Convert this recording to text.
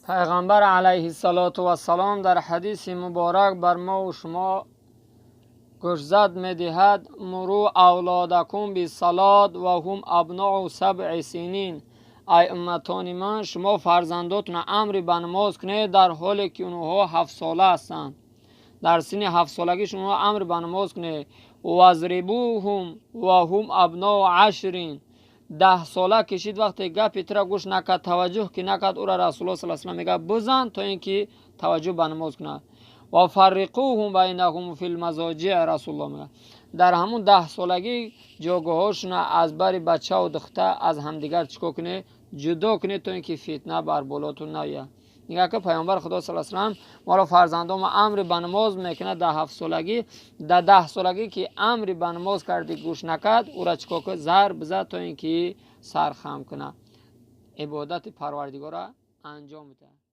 Пайғамбар алайҳиссалоту вассалом дар ҳадиси муборак бар мову шумо гӯшзад медиҳад: مروا أولادكم بالصلاة وهم أبناء 7 سنين. Ай умматони ман, шумо фарзандотона амри ба намоз кунед, дар ҳоле ки онҳо 7-сола ҳастанд. Дар синни 7-солагӣ шумо амр ба намоз кунед. واضربوهم وهم أبناء 10. 10-сола кишид, вақте гапи тура гӯш накард, таваҷҷӯҳ ки накард, ӯра Расулулло с.а. мегӯяд: бизан, то ин ки таваҷҷӯҳ ба намоз кунад. وفرقوهم بينهم في المضاجع. Расулулло мегӯяд: дар ҳамун 10-солагӣ ҷойгоҳҳошона аз бари бачаву духта аз ҳамдигар чикор кунед? Ҷудо кунед, то ин ки фитна бар болотун наояд. Нигоҳ ки Паёмбар Худо с.а. моро, фарзандомо, амри ба намоз мекунад дар 7-солагӣ. Дар 10-солагӣ ки амри ба намоз кардӣ, гӯш накард, ӯра чикор кун? Зарб зад, то ин ки сар хам кунад, ибодати Парвардигора анҷом медиҳад.